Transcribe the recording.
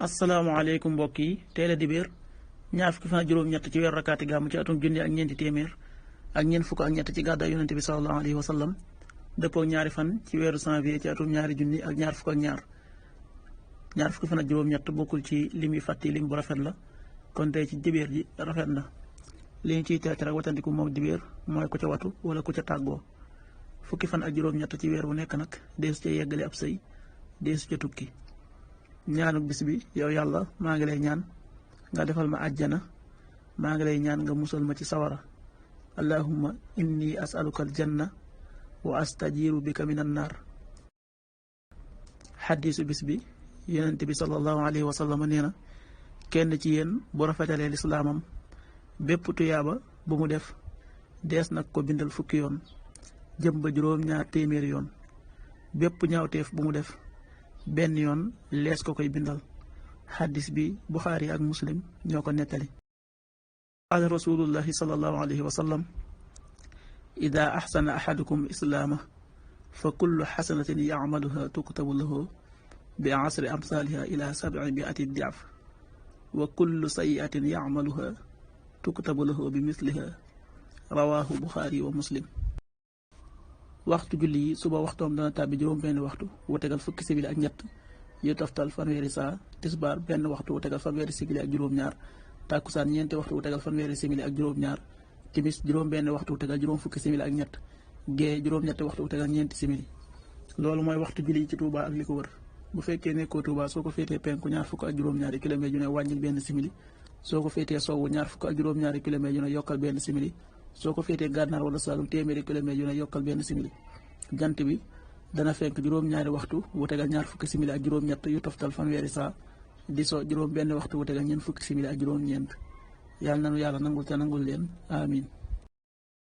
asalaamaaleykum mbokk yi teel a dibéer ñaar fukki fan ak juróom-ñett ci weeru rakkaati gàmm ci atum junni ak ñeenti téeméer ak ñeent fukk ak ñett ci gàddaay yonente bi sallallahu alayhi wa sallam dëppoo ñaari fan ci weeru janvier ci atum ñaari junni ak ñaar fukk ak ñaar fukki fan ak juróom-ñett bokkul ci lim yi fàtti lim bu rafet la kon tey ci dibéer ji rafet na li ñu ciy teet rek watandiku moom dibéer mooy ku ca watu wala ku ca tàggoo fukki fan ak juróom-ñett ci weer wu nekk nag deesu ca yeggale ab sëy deesu ca tukki ñaanu bis bi yow yàlla maa ngi lay ñaan nga defal ma àjjana maa ngi lay ñaan nga musal ma ci sawara allahumma inni asaluka aljanna wa astajiru bika min annaar xaddiisu bis bi yonent bi sallallahu alayhi wa sallam nee na kenn ci yéen bu rafetalee lislaamam bépp tuyaaba bu mu def dees nag ko bindal fukki yoon jëm ba juróom-ñaar téeméeri yoon bépp ñaawteef bu mu def benn yoon lees ko koy bindal xaddis bi buxaari ak muslim ñoo ko nettali qaala rasulullahi sallallahu alayhi wa sallam ida axsana axadukum islaama fa kullu xasanatin yacmaluha tuktabu lahu bi asri amsaaliha ila 700 diaf wa kullu sayiatin yacmaluha tuktabu lahu bi misliha rawaahu buxaari wa muslim waxtu julli yi suba waxtoom dana tàbbi juróom benn waxtu wu tegal fukki simili ak ñett yu toftal fanweeri saa tisbaar benn waxtu wu tegal fanweeri simili ak juróom-ñaar tàkkusaan ñeenti waxtu wu tegal fanweeri simili ak juróom-ñaar timis juróom benn waxtu wu tegal juróom fukki simili ak ñett gée juróom-ñetti waxtu wu tegal ñeenti simili loolu mooy waxtu julli yi ci Touba ak li ko wër bu fekkee nekkoo Touba soo ko féetee penku ñaar fukk ak juróom-ñaari kilomètre yu ne wàññil benn simili soo ko féetee sowwu ñaar fukk ak juróom-ñaari kilomètre yu ne yokkal benn simili soo ko féetee gànnaar wala Saalum téeméeri kilomètre yu ne yokkal benn simili jant bi dana fenk juróom-ñaari waxtu wu tegal ñaar fukki simili ak juróom-ñett yu toftal fanweeri saa di so juróom benn waxtu wu tegal ñeent fukki simili ak juróom-ñeent yàlla nanu yàlla nangul te nangul leen amin